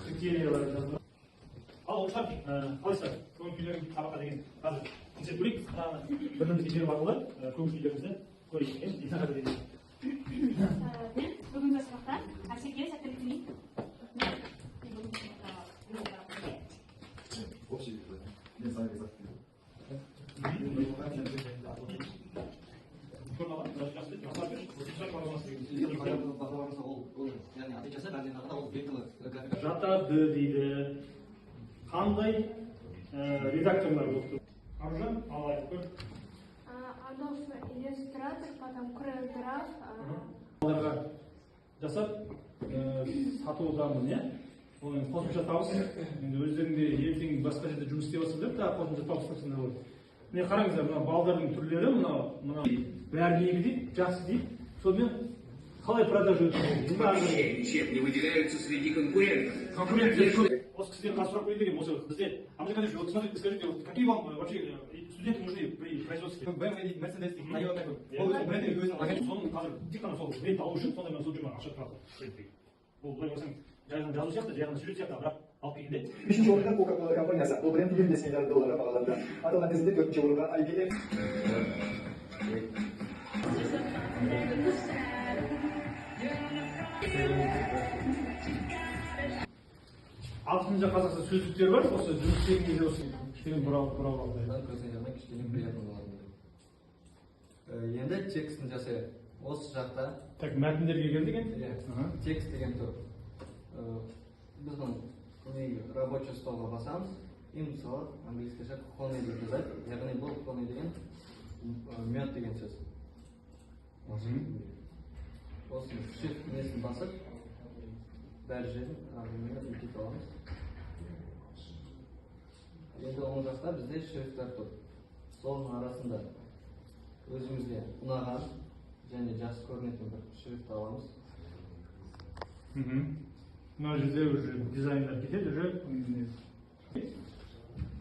Критериялар жазылған. Ал оқушылар, қалайсыздар? Көңіл күйлерің сабаққа деген қазір тексеріп көрейік. Мынаны бір бірімізге жіберу арқылы көңіл күйлерімізді көрейік. Мен бүгінгі сабақта Әселге сәттілік тілеймін. Мен бүгінгі сабақта. Общий. Мен саған риза. Жатады дейді. Қандай редакторлар болды? Аружан, ал айтып көр. Adobe Illustrator, потом CorelDRAW. Балаларға жасап сатудамын, иә? Ол енді қосымша табыс. Енді өздерің де ертең басқа жерде жұмыс істеп жатсаңдар, тағы қосымша табыс тапсаңдар болады. Міне қараңыздар, мына балдардың түрлері, мынау мынау бәрі екі дейді, жақсы дейді. Сонымен қалай продажа өткізеді? Вообще ничем не выделяются среди конкурентов. Конкуренция көп. Осы кісіден қазір сұрақ қояйын деген осы бізде. Амжан Кадырович, вот смотрите, скажите, вот какие вам вообще студенты нужны при производстве? BMW дейді, Mercedes дейді, Toyota көп. Ол өзінің бренді, өзінің логотипі. Соның қазір тек қана сол бренд алу үшін сондай мен соншама ақша тұрады брендтегі. Ол былай қарасаң, жай ғана жазу сияқты, жай ғана сурет сияқты, бірақ алып келгенде. Бесінші орында Coca-Cola компаниясы. Бұл бренд 55 миллиард долларға бағаланды. Аталған тізімде төртінші орынға IBM. Алтыншы қазақша сөздіктер бар, осы жұмыс істеген кезде осы кішкене бұрау бұрау алды. Көзіне кішкене приятно болатын. Енді текстін жасайық. Осы жақта. Так, мәтіндерге келдік енді. Иә. Текст деген тұр. Біздің рабочий столға басамыз. И мысалы английскийше honey деп жазайық. Яғни бұл honey деген мед деген сөз. Осыны shift несін басып, бәр жерін ағыммен үлкейте аламыз. Енді оң жақта бізде шрифттер тұр. Соның арасында өзімізге ұнаған және жақсы көрінетін бір шрифт аламыз. Мына жерде уже дизайндар кетеді уже.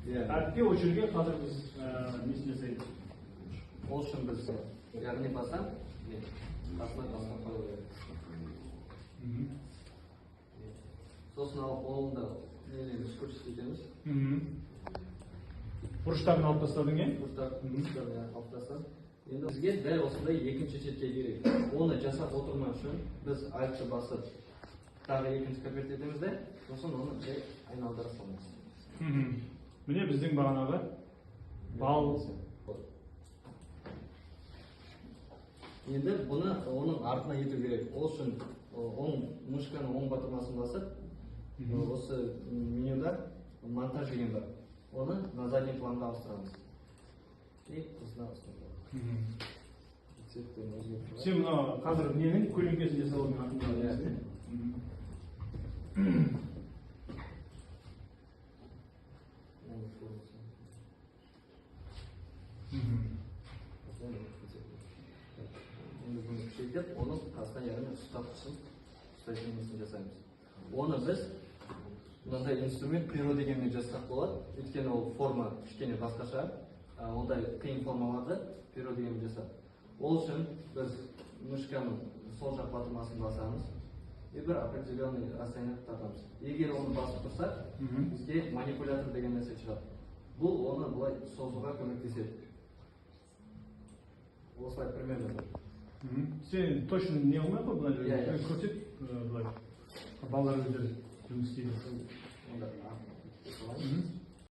Иә. Әріпке осы жерге қазір біз несін жасаймыз? Ол үшін біз яғни басам, қасына қасына қою керек. Сосын алып оны да нелерді скрутить етеміз. Бұрыштарын алып тастадың, иә? Бұрыштарын алып тастадым. Енді бізге дәл осындай екінші шетке керек. Оны жасап отырмау үшін біз Alt-ты басып тағы екінші копировать етеміз де, сосын оны жай айналдыра саламыз. Міне біздің бағанағы бал. Енді бұны оның артына ету керек. Ол үшін оң мышканың оң батырмасын басып, осы менюда монтаж деген бар. Оны на задний планға ауыстырамыз. И осыны ауыстырамыз. Цветтерін өзгертіп. Сен мына қазір ненің көлеңкесін жасап алдың артында? Иә. Енді бұны күшейтіп, оның қасына яғни ұстап тұсын, ұстайтын несін жасаймыз. Оны біз мынандай инструмент перо дегенмен жасасақ болады. Өйткені ол форма кішкене басқаша. Ондай қиын формаларды перо дегенмен жасап. Ол үшін біз мышканың сол жақ батырмасын басамыз и бір определенный расстояние тартамыз. Егер оны басып тұрсақ, бізге манипулятор деген нәрсе шығады. Бұл оны былай созуға көмектеседі. Осылай примерно. Сен точно не қылмай қой мына жерде. Иә, иә. Көрсет, былай. Балалар өздері жұмыс істейді. Онда